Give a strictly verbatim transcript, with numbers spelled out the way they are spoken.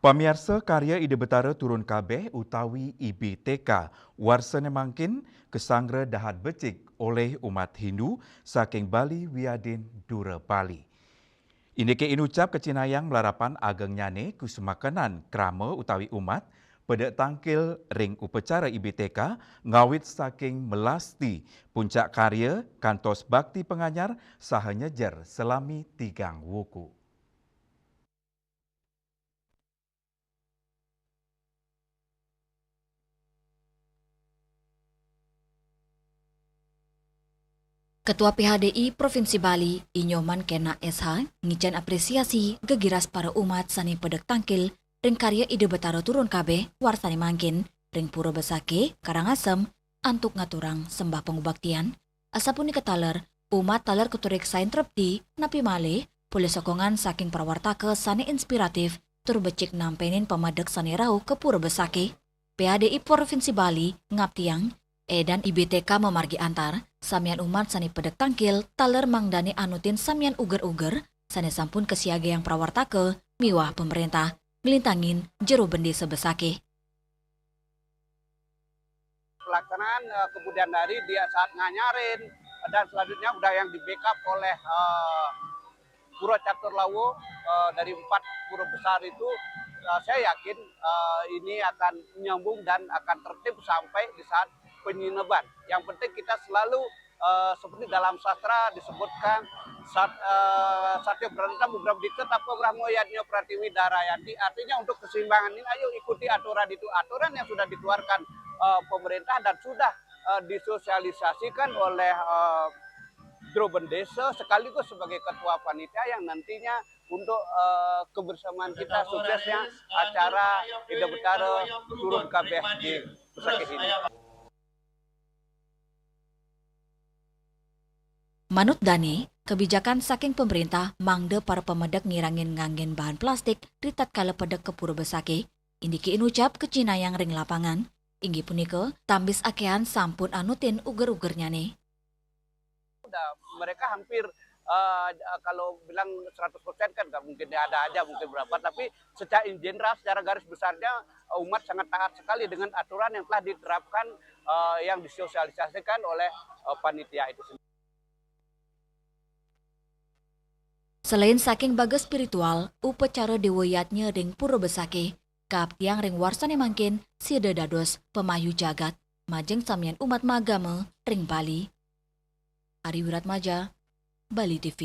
Pamiarsa, karya Ida Betara Turun Kabeh utawi I B T K warsane mangkin kasanggra dahat becik olih umat Hindu saking Bali wiadin Dura Bali. Indike inucap kacinayang malarapan agengnyane kusumakenan krama utawi umat, pedek tangkil ring upacara I B T K ngawit saking melasti puncak karya kantos bakti panganyar saha nyejer salami tigang wuku. Ketua P H D I Provinsi Bali, I Nyoman Kena S H, ngicen apresiasi gegiras para umat sane pedek tangkil ring karya Ida Betara Turun Kabeh warsane mangkin ring Pura Besakih, Karangasem, antuk ngaturang sembah pangubaktian. Asapunika taler, umat taler katureksain trepti, napi malih, polih sokongan saking prawartaka sane inspiratif tur becik nampenin pamedek sane rauh ka Pura Besakih. P H D I Provinsi Bali ngaptiang, edan I B T K mamargi antar, samian umat sane pedek tangkil taler mangdane anutin samian uger-uger sane sampun kasiagayang prawartaka miwah pamarentah, nglintangin Jero Bendesa Besakih. Pelaksanaan, eh, kemudian hari dia saat nganyarin, dan selanjutnya udah yang di-backup oleh, eh, Pura Catur Lawo, eh, dari empat pura besar itu, eh, saya yakin, eh, ini akan nyambung dan akan tertib sampai di saat penyineban. Yang penting kita selalu, eh, seperti dalam sastra disebutkan, sat-, eh, Satya Brata Mugram Dikta Tapa Brahmo Yadnya Pratiwi Darayanti, artinya untuk keseimbangan ini ayo ikuti aturan itu, aturan yang sudah dikeluarkan, eh, pemerintah dan sudah, eh, disosialisasikan oleh, eh, Jero Bendesa sekaligus sebagai ketua panitia yang nantinya untuk, eh, kebersamaan kita suksesnya acara Ida Betara Turun Kabeh di Besakih ini. Manut dane, kebijakan saking pemerintah mangda para pamedek ngirangin nganggen bahan plastik ritatkala pedek ka Pura Besakih, indike inucap kacinayang ring lapangan, inggih punika tambis akehan sampun anutin uger-ugernyane. Udah, mereka hampir, eh, kalau bilang seratus persen kan nggak mungkin, ya ada aja mungkin berapa, tapi secara in general, secara garis besarnya, eh, umat sangat taat sekali dengan aturan yang telah diterapkan, eh, yang disosialisasikan oleh, eh, panitia itu sendiri. Selain saking bagas spiritual, upacara Dewa Yadnya ring Pura Besakih, kaaptiang ring warsane mangkin sida dados pamayu jagat, majeng samian umat magama ring Bali. Ari Wiratmaja, Bali T V.